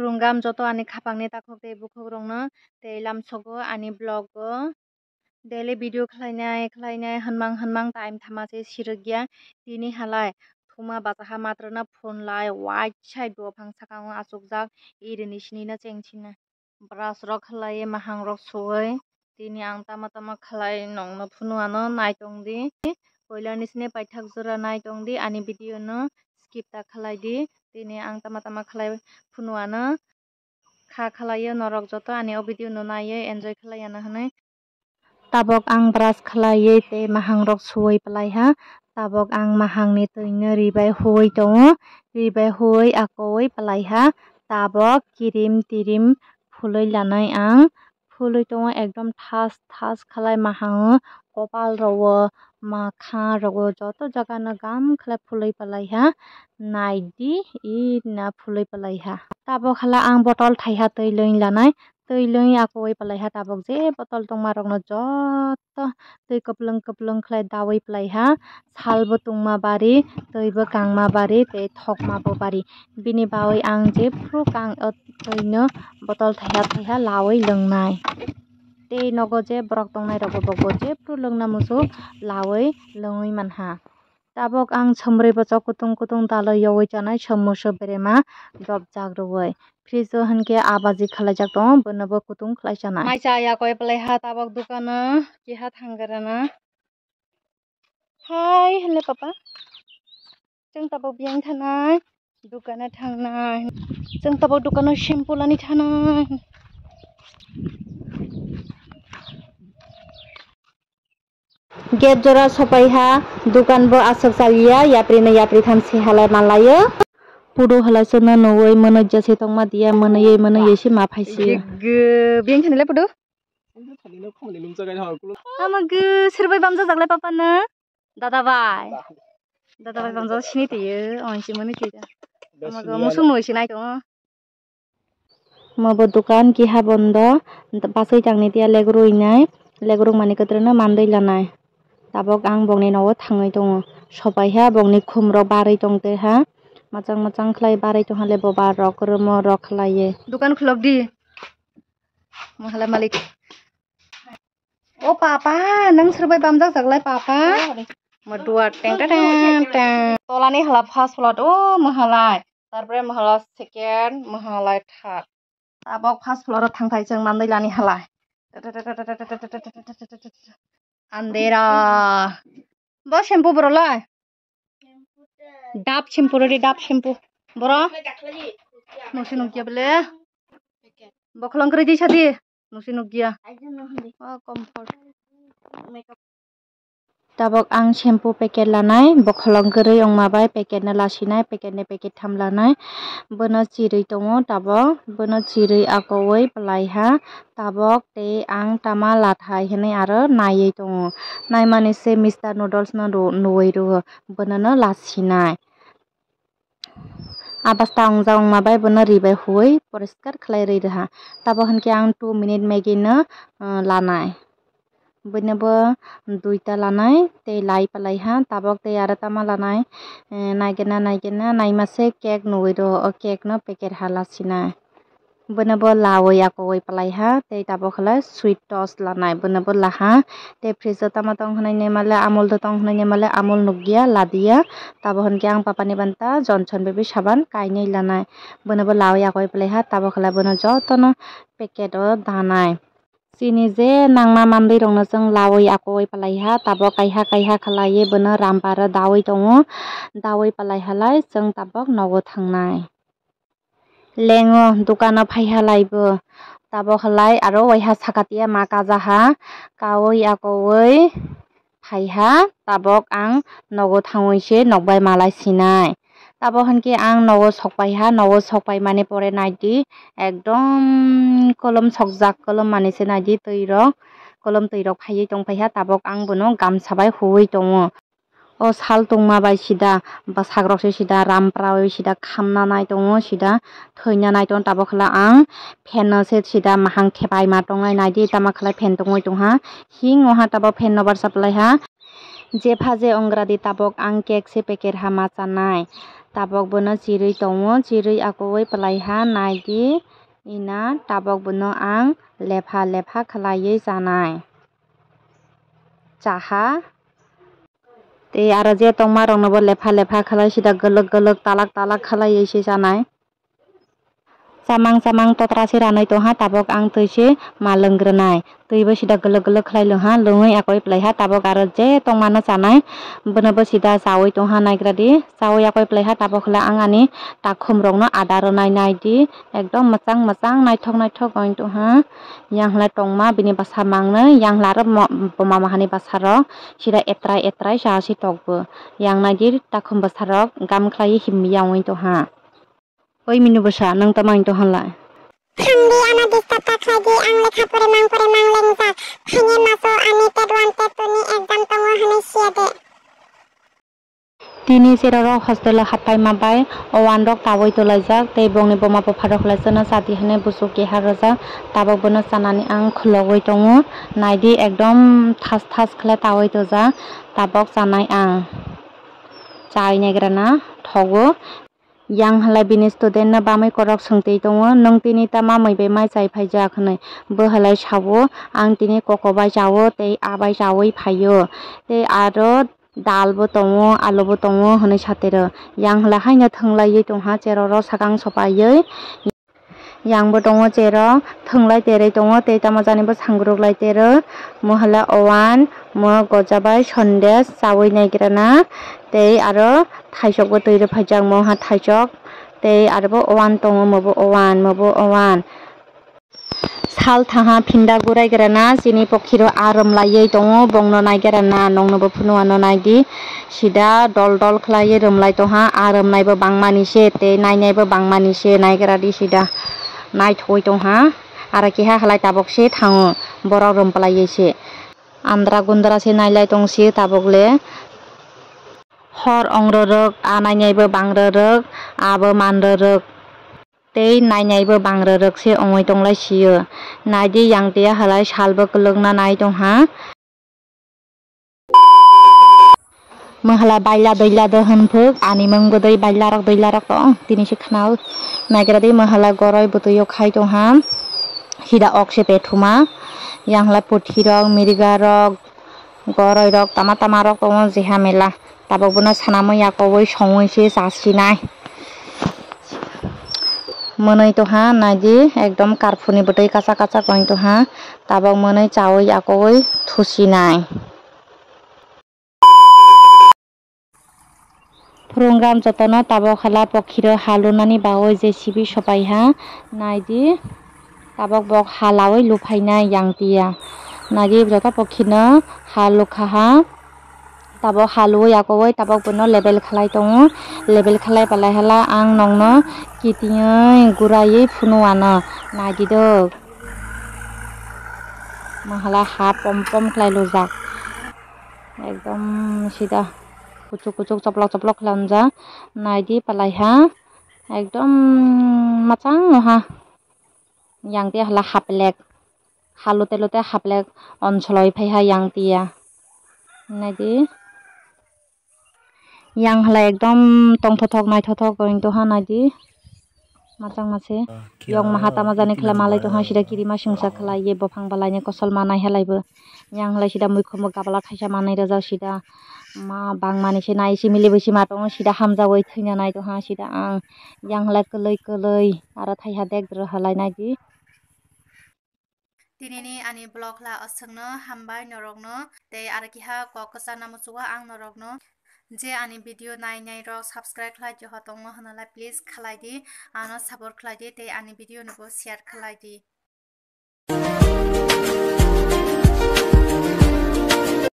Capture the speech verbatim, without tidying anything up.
Khulumkha joto ani khapangni takhuk tei bukhukrokno tei lamsogo ani vlog o. Daily video khlainai khlainai hwnmang hwnmang time thama se sirwkya. Tini halai thuma bachaha matrana phone lai waisai dophang sakao achukjak irini sinina chengsinai. Brush rok khlaiwi, mahang rok suwi, tini ang tama tama khlai nongno phunu ano naitong di. Koilar ni sini paithak jora naitong di, ani video no skip ta khlai di. Tini ang tama tama khlai phunu ano kha khlaiyo, norok joto ani o video no naiwi enjoy khlai ano hwnwi. Tabok ang brush khlaiwi tei mahang rok suwi palaiha. Tabok ang mahang ni twi no ri bai huwi tongo, ri bai huwi akowi palaiha. Tabok kirim tirim phulwi lanai ang, phulwi tongo ekdom thas thas khlai mahango, kopal rogo, makha rogo joto jaga no gam khlai phulwi palaiha. Naidi ina phulwi palaiha. Tabok hala ang botol thaiha twi lwi lanai. Twi lwi akowi palaiha tabok je botol tongma rokno joto twi kwplwng kwplwng khlai dawi palaiha. Salbo tongma bari, twibo kangma bari tei thokmabo bari. Bini bawi ang jephru kang o twino botol thaiha thaiha lawi lwngnai. Tei nogo je borok tongnai rokbo bobo jephru lwngna muchuk lawi lwngwi manha. Tabok ang somrwi bochok kutung kutung dalwi yowi chanai, somoso berema dopjak rwui. Fridge o hinkhe abaji khlaijak tongo, bonobo kutung khlai chanai. Mai cha ya koi palaiha tabok dukano, keha thanggrana. Hai hwnle papa. Chwng tabok biyang thanai, dukano thangnai. Chwng tabok dukano shampoo lani thanai. Gate jora sopaiha, dukan bo aswk chaliya, yapri no yapri tham se halai manlaio. Puro halai chwngno nugwi mwnwi jese tongma diya, mwnwi mwnwi se ma phaisi. Gw, biyang thani le pudu. Ama gw, sir bai bamjak jaklai papa no. Dada bai. Dada bai bamjak sini tiyo, onsi mwnwi tiyo. Ama gw, musuk nugwi sinai tongo. Mobo dukan kiha bondo, bachai tangni tiya legurui nai, leguruk mani kwtwrwino mandwi lanai. Tabok ang bokni nogo thangwi tongo, sopaiha bokni khumrok barwi tongtwi ha, mwchang mwchang khlai barwi tongha le boba rok kwrwmo rok khlaiwi. Dukan khulok di, mahala malik. O papa, nang sir bai bamjak jaklai papa? Mo duar teng teng teng teng. Tolani hala first floor o mahalai. Tarpore mahala second, mahalai third. Tabok first floor o thangthai chwng mandwi lani halai. Andera. Bo shampoo borolai. Dove shampoo rodi, Dove shampoo. Boro. Musi nukya bele. Bokhlang kwrwi di sadi. Musi nukya. Oh, comfort. Tabok ang shampoo packet lanai, bokhlang kwrwi wngma bai packet no lasinai, packet ni packet tham lanai. Bono chirwi tongo tabok, bono chirwi akowi palaiha. Tabok tei ang tama lathai hwnwi aro naiwi tongo. Naimani se Mister Noodles no ru-, nuwi rwo, bonono lasinai. Abasta wngjak wngma bai bono ri bai huwi poriskar khlai rwi rwha. Tabok hinkhe ang two minute Maggi no, uh, lanai. Buino bo duita lanai tei lai palaiha, tabok tei aro tama lanai, eh, naigena naigena naima se cake nugwi rwo, o cake no packet ha lasinai. Bono bo lawi akowi palaiha tei tabok khlai sweet toast lanai, bono bo laha tei fridge o tama tong hwnwi naima le Amul do tong hwnwi naima le Amul nukya ladiya, tabok hinkhe ang papa ni banta Johnson baby saban kainwi lanai, bono bo lawi akowi palaiha tabok khlai bono jotono packet o danai. Chini je nangma mandirokno chwng lawi akowi palaiha, tabok kaiha kaiha khlaiwi bono ramparo dawi tongo, dawi palaihalai chwng tabok nogo thangnai. Lengo dukano phaiha laibo, tabok halai aro waiha sakatiya ma kajaha, kawi akowi phaiha, tabok ang nogo thangwi se nokbai malai sinai. Tabok hinkhe ang nogo sokpaiha, nogo sokpaimani pore naidi ekdom kolom sokjak, kolom manise naidi twirok, kolom twirok phaiwi tongphaiha, tabok ang bono gamsa bai huwi tongo. O sal tongma bai sida bwsakrok se sida rampra bai sida khamna nai tongo, sida thwina nai tongo, tabok khala ang fan no se sida mahang thepai ma tongnai naidi, tama khlai fan tongwi tongha, hing oha tabok fan no barsa palaiha. Jepha je ongra di tabok ang cake se packet ha ma chanai. Tabok bono chirwi tongo, chirwi akowi pwlaiha naidi, ina tabok bono ang lepha lepha khwlaiwi chanai. Chaha. Tei aro je tongma roknobo lepha lepha khwlai sida gwlwk gwlwk talak talak khwlaiwi se chanai. Chamang chamang totra se ranai tongha, tabok ang twi se ma lwng rwnai. Twi bo sida gwlwk gwlwk khwlai lwngha, lwngwi akowi pwlaiha, tabok aro je tongmano chanai, bono bo sida chawi tongha naigra di. Chawi akowi pwlaiha, tabok hwla ang ani takhum rokno ada rwnai nai di. Ekdom mwchang mwchang naithok naithok wng tongha. Yang hwla tongma bini bwsa mangnwi, yang hwla aro mo-, bo mama hani bwsa rok sida etrai etrai cha si tokbo. Yang nai di takhum bwsa rok gam khwlaiwi himya wngwi tongha. Oi mini bwsa, nwng tamo ani tongha lai? Hamdi ano disturb ta khlai di, ang lekha pore mang pore mang lengjak. Phaini maso ani tet one tet two ni exam tongo hwnwi siya de. Tini cherorok hostel o happai ma bai, o one rok tawi tolaijak tei bongni buma bupha rok hwlai chwngno chadi hwnwi buchuk keha rwjak. Tabok bono chanani ang khulogwi tongo. Naidi ekdom thas thas khlai tawi tojak. Tabok chanai ang. Chai negrana thogo. Yang hwlai bini student no bamwi korok swngtwi tongo, "Nwng tini ta mamwi bai mai chai phaijak?" hwnwi. Bo hwlai sao, "Ang tini koko bai chao tei a bai chaui phaio, tei aro dal bo tongo, alu bo tongo," hwnwi satiro. Yang hwlai haino thwnglaiwi tongha, cheroro sakang sopaiwi. Yang bo tongo chero, thwnglai terwi tongo, tei tamo jani bo sangruklai tero. Mo hwla owan, mo goja bai sondes chaui naigrana, tei aro thaisok bo twi rw phaijak, mo ha thaisok, tei aro bo owan tongo, mo bo owan, mo bo owan. Sal thaha phinda gurai grana, chini pokhiro a rwmlaiwi tongo, bongno naigrana, nongno bo phunukano naidi. Sida dol dol khlaiwi rwmlai tongha, a rwmnaibo bangmani se tei nainaibo bangmani se, naigra di sida naithogwi tongha. Aro keha halai tabok se thango, borok rwmplaiwi se. Andra gundra se nailai tong se tabok le. Hor ong rwrwk, a nainaibo bang rwrwk, abo man rwrwk. Tei nainaibo bang rwrwk se ongwi tonglai sio. Naidi yang tiya halai salbo kwlwkna nai tongha. Mwhala baila doila do hwnphwk, ani mung bwdwi baila rok doila rok tong, tini se khna naigra di mwhala goroi bwtwi o khai tongha, sida ok se pethuma, yang hwla puthi rok, miriga rok, goroi rok, tama tama rok tongo, jeha mela tabok bono sanamwi yakowi songwi se chasinai. Mwnwi tongha naidi, ekdom karphuni bwtwi kachak kachak wng tongha, tabok mwnwi chawi yakowi thusinai. Phwrwnggram jotono tabok hala pokhiro ha lunani bagwi J C B sopaiha, naidi tabok bok ha lawi luphaina yang tiya. Naidi joto pokhino ha lukhaha, tabok ha luwi yakowi tabok bono level khlai tongo, level khlai palai hala ang nongno kitingwi guraiwi phunu ano, naidi do. Mahala ha pom pom khlai lujak. Ekdom sida kuchuk kuchuk choplok choplok khlai wngjak. Naidi palaiha ekdom mwchang ha. Yang tiya hala haplek. Ha lute lute haplek onsoloi phaiha yang tiya. Naidi. Yang halai ekdom tongthothok naithothok wng tongha naidi. Machang mase. Yong maha tamo jani khlai malai tongha sida kirima singsa khlai ye bophang balai ni kosol manai halai bo. Yang halai sida muikhum bo gabala thaisa manai rajak sida. Ma bangmani se nai simi libi sima tongo sida hamjawi thwina nai tongha sida ang. Yang halai kwlwi kwlwi aro thaiha dek dro halai naidi. Tinini ani vlog la aswkno hambai norokno, tei aro kiha kok kwchana muchugo ang norokno. Je ani video nai nai rok subscribe khlai joho tongo hwnalai please khlai di, ano support khlai di tei ani video no bo share khlai di.